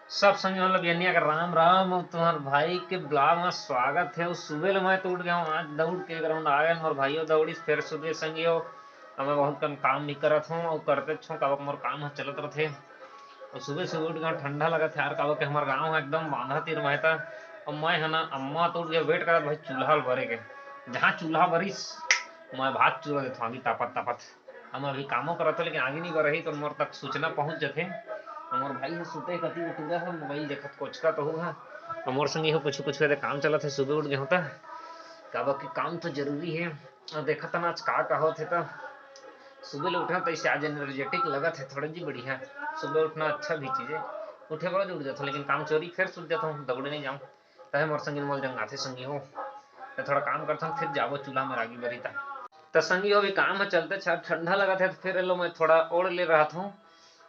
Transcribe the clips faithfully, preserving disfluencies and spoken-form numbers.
सब संगी मन ल बिहनिया के राम राम। अउ तुम्हर भाई के vlog म स्वागत हे। अउ सुबह ले मैं तो उठ गया हूँ, आज दौड़ के ground आ गए मोर भाइयों दौड़िस, फिर सुबह संगी हो अब मैं बहुत कन काम भी करत हूँ अउ करते हूँ, काबर मोर काम ह चलत रथे। अउ सुबह सुबह उठ गया, ठंडा लगत हे यार, काबर के हमर गाँव ह एकदम बांधा तीर में हे त। अउ मैं ह ना अम्मा तो उठ गया, wait करत भाई चूल्हा ल बरे के, जहाँ चूल्हा बरिस मैं भात चूरा देथों आगी तापत तापत। हम अभी कामो करत हो, लेकिन आगी नहीं बरही, तो मोर तक सूचना पहुंच जथे। हमर भाई ह सुते कति टूरा ह, mobile देखत कोचका तो हुआ। हमर संगी हो कुछ कुछ करे काम चलत हे, सुबह उठ गए होता, काबर कि काम तो जरूरी हे। अउ देखत ना आज का का होत हे, त सुबह ले उठना तो इससे आज energetic लगत हे, थोड़ा जी बढ़िया। सुबह उठना अच्छा भी चीज हे, उठे बड़ा उठ जाता, लेकिन काम चोरी फिर सुत जाता हूँ, दौड़े नहीं जाऊँ। तहे मोर संगी मोल जंगाथे संगी हो, त थोड़ा काम करथन, फिर जाबो चूल्हा में आगी बरी ता। त संगी हो, अभी काम ह चलते छ-, ठंडा लगत हे, त फिर एलो मैं थोड़ा ओढ़ ले रहत हूँ,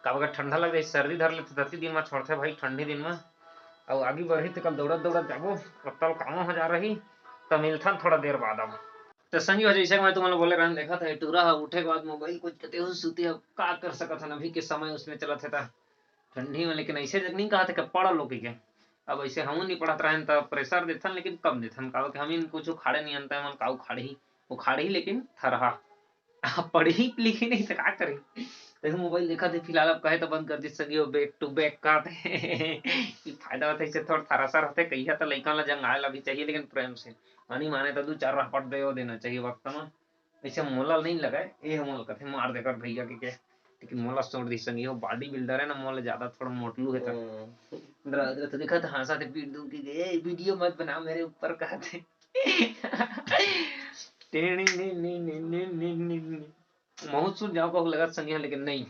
काबर के ठंडा लग रही, सर्दी धर लेथे, तती दिन में छोड़थे भाई, ठंडी दिन में। अउ आगी बरही त कल दौड़त दौड़त जाबो, अब तल काम हो जा रही, त मिलथन थोड़ा देर बाद अब। त संगी हो, जैसे कि मैं तुमन ल बोले रहन, देखत हे टूरा ह उठे के बाद mobile कुछ कते हो सुती, अब का कर सकत हन, अभी के समय उसमें चलत हे त ठंडी में। लेकिन ऐसे जग नहीं कहत हे कि पढ़ लो कहिके। अब ऐसे हमू नहीं पढ़त रहन त pressure देथन, लेकिन कम देथन, काबर कि हम इन कुछ उखाड़े नहीं आनता है, मन का उखाड़ही, उखाड़ही लेकिन थरहा। अब पढ़ही लिखी नहीं त का करी। देखो mobile देखत हे फिलहाल, अब कहे त बंद कर दी संगी हो, back to back कहत हे। कि फायदा होथे, इससे थोड़ा थरहा सर होथे, कहिया त लइका ला जंगाए ला भी चाहिए, लेकिन प्रेम से। नहीं माने त दू चार रपट दे देना चाहिए वक्त में। ऐसे मोला नहीं लगाए, ये मोला कथे मार देकर भैया के के। लेकिन मोला छोड़ दी संगी हो, body builder है ना, मोला ज्यादा थोड़ा मोटलू है त। हम्म। डरा, डरा तो देखा था, हंसा थे पीट दूं कि, "ए, video मत बना मेरे ऊपर," कहते। टेढ़ी नी, नी, नी। महूं सुत जाओ कहूं लगत संगी हो, लेकिन नहीं,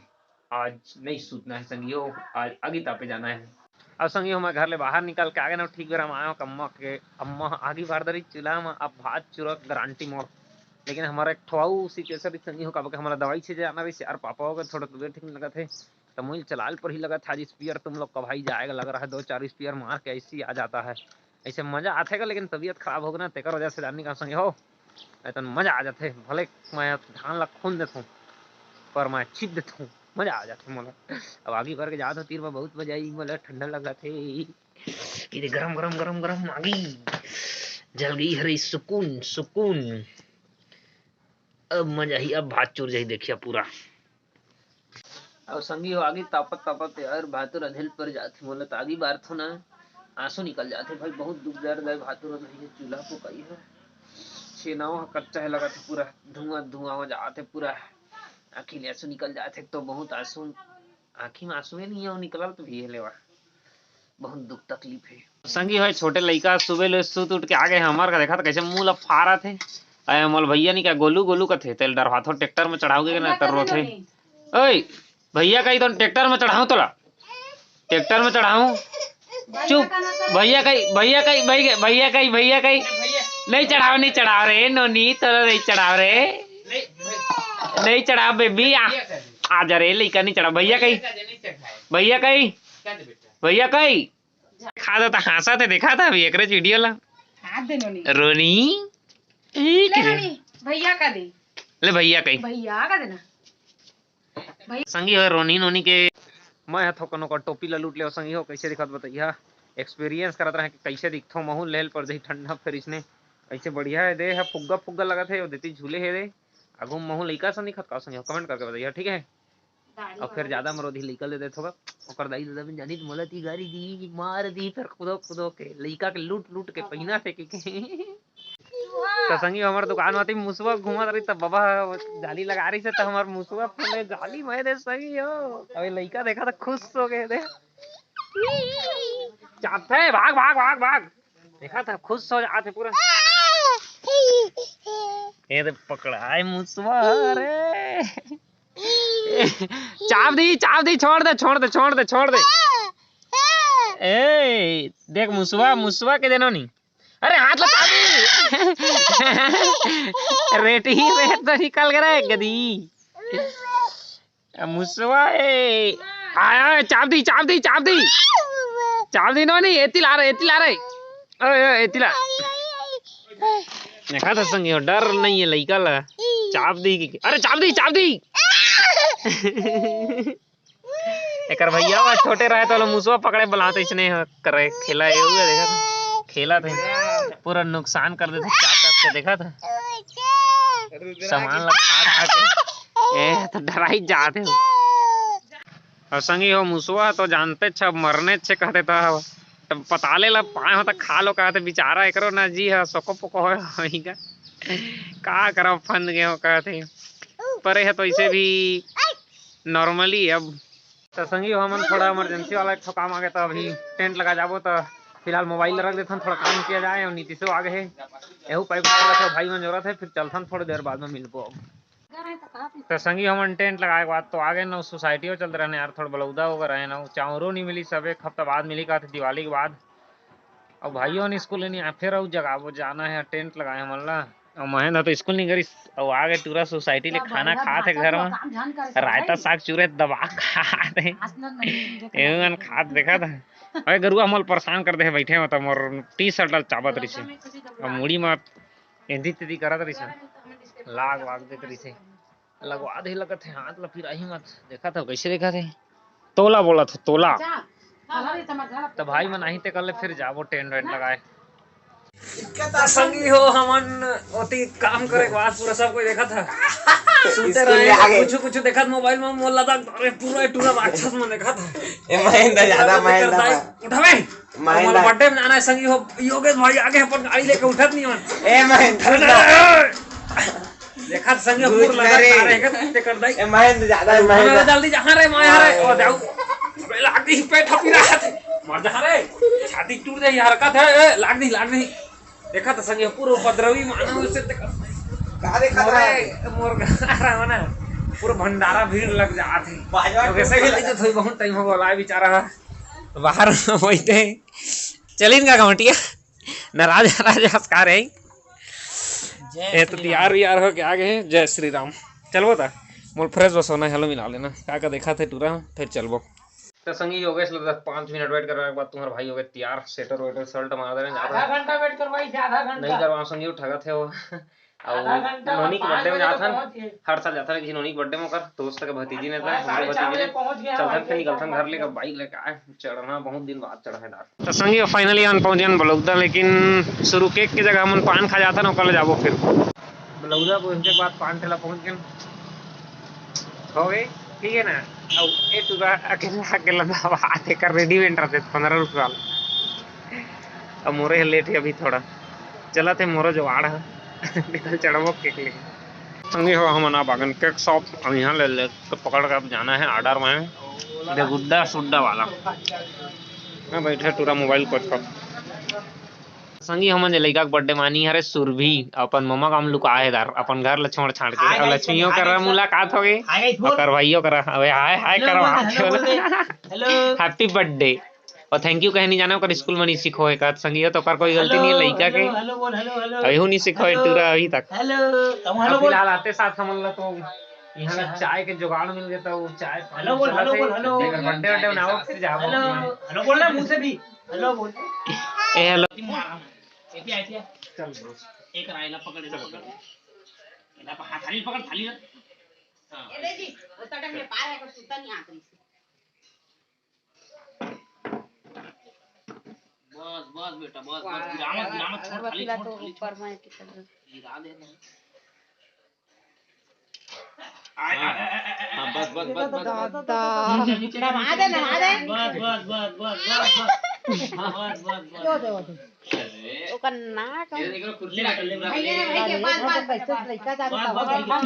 आज नहीं सुतना है संगी हो, आज आगी तापे जाना है। अब संगी हो, मैं घर ले बाहर निकल के आ गए ना, ठीक बेरा में आयो, अम्मा के, अम्मा आगी बार दरी चूल्हा में, अब भात चूरा गारंटी मोर। लेकिन हमारा एक ठो अउ situation रही संगी हो, काबर के हमारा दवाई छींचे जाना रही, यार पापा हो गए, थोड़ा तबियत ठीक नहीं लगत है, तो मुझे चलाल पर ही लगत है, आज स्पीयर तुम लोग का भाई जाएगा, लग रहा है दो चार स्पीयर मार के ऐसे ही आ जाता है। ऐसे मजा आथे का, लेकिन तबियत खराब हो गए ना, तेकर वजह से जानी का संगी हो। अतन मजा आ जाथे, भले मैं धान ला खोन देथों, पर मैं छिप देथों, मजा आ जाथे मोला। अब आगी भर के जात हो तीर में, बहुत मजा आई मोला, ठंडा लगत हे। ये दे गरम, गरम, गरम, गरम आगी जल गई, हरे सुकून, सुकून। अब मजा ही, अब भात चूर जाही देखिया पूरा। अउ संगी हो, आगी तापत तापत यार भातुर अधेल पर जाथे, मोला त आगी बारथो ना, आंसू निकल जाथे भाई, बहुत दुख दर्द है। भातुर नहीं है, चूल्हा फुकाई है, छेनावा ह कच्चा है, लगत है पूरा धुआं धुआं हो जाथे पूरा, आंखी ले आंसू निकल जाथे, तो बहुत आंसू, आंखी में आंसू नहीं है, निकलत भी है लेवा। बहुत दुख तकलीफ है। संगी हो, छोटे लइका सुबह ले सुत उठ के आ गए, हमार का देखा त कैसे मुंह ला फारत हे। अरे मोल भैया नहीं क्या गोलू गोलू कथे, तेल डरवाथो, ट्रैक्टर में चढ़ाओगे ना तर रोथे। ओए भैया कही तो ट्रैक्टर में चढ़ाऊं तोला, ट्रैक्टर में चढ़ाऊं। चुप। भैया कही, भैया कही, भैया, भैया कही, भैया कही। नहीं चढ़ाओ, नहीं चढ़ाओ रे नोनी, तोला नहीं चढ़ाओ रे, नहीं चढ़ाओ बेबी। आ, आ जा रे लइका, नहीं चढ़ाओ। भैया कही, भैया कही, भैया कही। खा दो त हंसा थे, देखा था अभी एकरे वीडियो ला। हाथ दे नोनी। रोनी। ए, ले के रे? रोनी, भैया का दे। ले भैया कही। भैया का देना। संगी हो रोनी नोनी के, मैं ह थोकन ओकर टोपी ला लूट ले संगी हो, कैसे दिखत बताइया। Experience करत रहे कि कैसे दिखथो, महू लेल पर जही ठंडा फिर इसने ऐसे बढ़िया है, दे है फुग्गा फुग्गा लगत है, वो देती झूले है दे। आगू महू लइका सा दिखत का संगी हो, comment करके बताइया, ठीक है। अउ फिर ज्यादा मरोधी लइका ले देथो गा, ओकर दाई ददा बिन जानी त मोला ती गारी दी, मार दी, फिर खुदो खुदो के लइका के लूट लूट के पहिना थे के, के। त संगी हमर दुकान म ती मुसवा घूमत रही, त बबा जाली लगा रही से, त हमर मुसवा फूले जाली में दे संगी हो। अबे लइका देखा त खुश हो गए दे। चापथे, भाग, भाग, भाग, भाग। देखा था, खुश हो जाते पूरा। ये दे पकड़ा है मुसवा रे। चाप दी, चाप दी, छोड़ दे, छोड़ दे, छोड़ दे, छोड़ दे। ए, देख मुसवा, मुसवा के देनो नहीं। अरे हाथ लगा दी। रेटी ही रेट तो निकल के रहे गदी। ए, मुसवा ए। आय, आय, चाप दी, चाप दी, चाप दी। चाप दी नोनी, एती ला रे, एती ला रे। ओए, ओए, एती ला। देखा था संगी हो, डर नहीं है लइका ला। चाप दी की, अरे चाप दी, चाप दी। एकर भैया वो छोटे रहे त ओला मुसवा पकड़े बलात, अइसने ह करे, खेला हे, वो देखा था, खेला थे, पूरा नुकसान कर देथे, चाप चाप के देखा था, सामान ला खा खा के, ए, तो डराई जाते हो। अउ संगी हो, मुसवा तो जानते छ, मरने छे कहते त, तब पताले ला पाए हो त खा लो कहते, बेचारा एकरो ना जी ह, सोको पोको हो, होई का, का करब, फंद गए हो कहते, परे है तो इसे भी normally अब। त संगी हो, हमन थोड़ा emergency वाला एक ठो काम आ गया, त अभी टेंट लगा जाबो, त फिलहाल मोबाइल रख देथन, थोड़ा काम किया जाए, अउ नीतीशो आ गए हे, एहू पाइप वाला के भाई मन जरूरत है, फिर चलथन थोड़ी देर बाद में मिलबो अब। त संगी हो, हमन टेंट लगाए के बाद तो आ गए ना, सोसाइटी चलते रहने यार, थोड़ा बलौदा होकर रहे ना, चाउरो नहीं मिली, सब एक हफ्ता बाद मिली, का दिवाली के बाद। अब भाइयों ने स्कूल नहीं आए, फिर अउ जगाबो जाना है, टेंट लगाए हमन ला। अउ महेंद्र तो स्कूल नहीं करिस, अउ आ गए टूरा सोसाइटी ले खाना खात हे घर में, रायता साग चूरे दबा खात हे, एहू मन खात देखा था। अरे गरुआ हमल परेशान कर दे हे, बैठे में तो मोर टी शर्ट ला चाबत रहिसे, अब मुड़ी में एंधी तेंधी करत रहिसे, लाग वाग देत रहिसे। लगवा दे लगत हे हाथ ला, फिर आही मत। देखा था कैसे देखा थे, तोला बोला था, तोला। त भाई मन आही ते कर ले, फिर जाबो टेंट वेंट लगाए। त संगी हो, हमन ओती काम करे के बाद पूरा सब कोई देखा था, सुते रहे, कुछ कुछ देखत मोबाइल में, मोला लगा अरे पूरा टूरा राक्षस मन देखा था। ए महेंद्र ज्यादा, महेंद्र उठावे। महेंद्र। हमर बर्थडे में जाना है संगी हो, योगेश भाई आगे अपन गाड़ी लेके उठत नहीं मन। ए महेंद्र। देखा संगी हो, पूरा लगा रे। तारे के ते कर दई। ए महेंद्र ज्यादा है, महेंद्र। जल्दी जहाँ रे, मैं यहाँ रे। ओ जाऊ। अबे लाग दी पेट हपी रहा है। मर जा रे। छाती टूट जाए, ये हरकत है। ए, लाग दी, लाग दी। देखा तो संगी हो, पूरा उपद्रवी मानव से ते कर। का देखा था? मोर घर है ना, पूरा भंडारा भीड़ लग जात है। बाजवा तो वैसे भी लग जात होई, बहुत टाइम हो गया बेचारा। बाहर में बैठे। चलिन का गमटिया? नाराज, नाराज हंसका रहे। ए तो तैयार व्यार हो के आ गए हैं। जय श्री राम। चलबो ता? मोल फ्रेश बस होना, हेलो मिला लेना। का का देखा थे टूरा, फिर चलबो। तो संगी योगेश लग पाँच मिनट वेट करने के बाद तुम्हारा भाई हो गए तैयार, स्वेटर वेटर शर्ट मार देने जाता है। आधा घंटा वेट करवाई थे, आधा घंटा। नहीं करवा संगी, ठगत है वो। अउ आधा घंटा नोनी के बाद बर्थडे में पाँच बजे जाथन, पहुंच गए। हर साल जाथन किसी नोनी के बर्थडे में, ओकर दोस्त के भतीजी ने, हाँ, हमरो साढ़े चार भतीजी बजे ने। पहुंच गए, चलथन हम फिर निकलथन घर लेकर, बाइक लेकर आए, चढ़ना बहुत दिन बाद चढ़ा है दार। तो संगी, फाइनली हम पहुंच गए बलौदा, लेकिन शुरू केक के जगह हमन पान खा जाथन, ओकर ले जाबो फिर। बलौदा पहुंचे के बाद पान ठेला पहुंच गए, हो गए, ठीक है ना। अब ए टूरा अकेला, अकेला दवा हाथ एकर रेडीमेड रहते पन्द्रह रुपये वाला। अब मोरे लेट है अभी थोड़ा, चला थे मोरो जुगाड़ है। निकल चढ़बो केक लेके। संगी हो, हमन आ बागन केक शॉप, अब यहाँ ले, ले के पकड़ के अब जाना है ऑर्डर में। दे गुड्डा सुड्डा वाला। मैं बैठे टूरा मोबाइल कोच पर। संगी हमन जे लइका के बर्थडे मानी हरे सुरभि, अपन ममा काम लुका हे दार, अपन घर ल छोड़ छाड़ के। हाय अउ guys, लक्ष्मियों हाय करा guys। मुलाकात हो गई। हाय guys, बोल। ओकर भाइयों करा, अबे हाय, हाय हेलो करवा बोल, हेलो बोल। हेलो। Happy birthday. अउ थैंक यू कहे नहीं जाने, ओकर स्कूल में नहीं सिखो है का संगी हो, तो ओकर कोई गलती नहीं है हेलो, लइका के। हेलो, हेलो बोल, हेलो, हेलो। अभी हूँ नहीं सिखो है हेलो। टूरा अभी तक। हेलो, तुम हेलो अब बोल। फिलहाल आते साथ हमन ला तो यहाँ ला चाय के जुगाड़ मिल गया, तो चाय पानी हेलो बोल, चलत हेलो है। बोल, हेलो। अगर बर्थडे वर्थडे बनाओ, फिर जाओ। हेलो, हेलो बोल ना मुंह से भी। हेलो बोल। ए, हेलो। मारा मैं। एतिया, एतिया। चल, दोस्त। एक रायला पकड़, चल, पकड़। चल। एला प-, हाँ, थाली पकड़, थाली ना। हाँ। ए, ले जी, उतना टाइम में पार है, कुछ सुनता नहीं आता इसको। बस, बस बेटा, बस, बस, वाह, गिरा मत, गिरा मत, छोड़, वाह, थाली छोड़, तो थाली छोड़। ऊपर में की तरह। गिरा दे ना। आय, हाँ। आय, आय, आय, आय, आय, हाँ, बस, बस, बस, बस। दादा। नीचे, नीचे, नहा दे, नीचे। नहा दे। बस, बस, बस। हाँ, बस, बस, बस। यो दे, यो दे। अरे। ओकर नाक। ये देख लो, कुर्सी ले, रख ले, ले। भैया, भैया, बस, बस, बस, बस। लइका जात बस, बस, बस।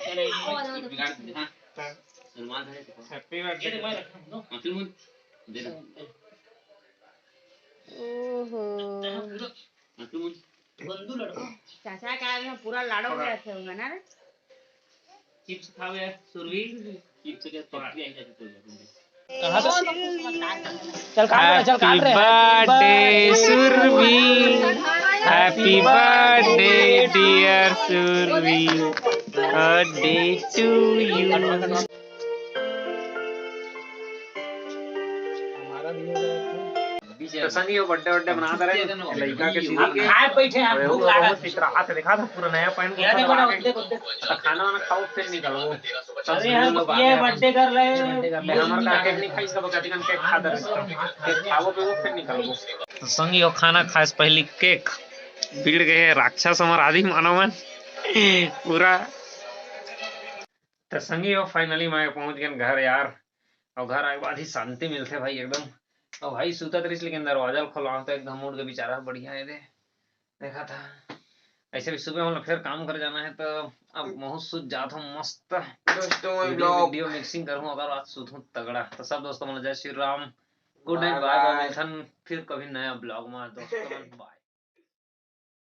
चलो, ये बिगाड़ दे, हाँ। रुमाल धरे थे। Happy birthday. ये तो मैं रखा हूँ, दो। हाँ, फिर मुझे दे दो। ओहो। हाँ, फिर मुझे। बंधु लड़को। चाचा का आज में पूरा लाड़ो हो जाते होंगे ना रे? चिप्स खाओ यार, सुरभि। चिप्स के फैक्ट्री आई जाती तो। कहाँ से? चल काट रहे, चल काट रहे। Happy birthday Surabhi, happy birthday dear Surabhi, birthday to you। हमारा भी हो जाए तो। तो संगी हो, बर्थडे वड्डे मना दे रहे हैं लड़का के, दीदी के। खाए बैठे हैं, अरे भूख वो लागत बहुत है। चित्रा हाथ दिखा था, पूरा नया पैंट कुर्ता देखो, लगा के। देखो, देखो। तो खाना वाना खाओ, फिर निकलबो। सब अरे यार, ये बर्थडे कर रहे हैं। ले, हमार का केक नहीं खाई, सब कथी कन केक खा दे रहे। केक खाओ, पीओ, फिर निकलबो। तो संगी हो, खाना खाए से पहले केक बिगड़ गए हैं, राक्षस हमार आदि मानव मन पूरा। तो संगी हो, finally मैं पहुंच गए घर यार। और घर आए के बाद ही शांति मिलथे भाई एकदम। और भाई सुतत रहिस, लेकिन दरवाजा ल खोलवाओ तो एकदम उठ के बेचारा बढ़िया है दे। देखा था। ऐसे भी सुबह हम लोग फिर काम कर जाना है, तो अब महूं सुत जात हूं मस्त। दोस्तों, मैं वीडियो, vlog वीडियो mixing करूं, अगर आज सुतूं तगड़ा। तो सब दोस्तों मन जय Shri Ram, good night, bye bye, bye। मिलथन फिर कभी नया vlog में दोस्तों, bye।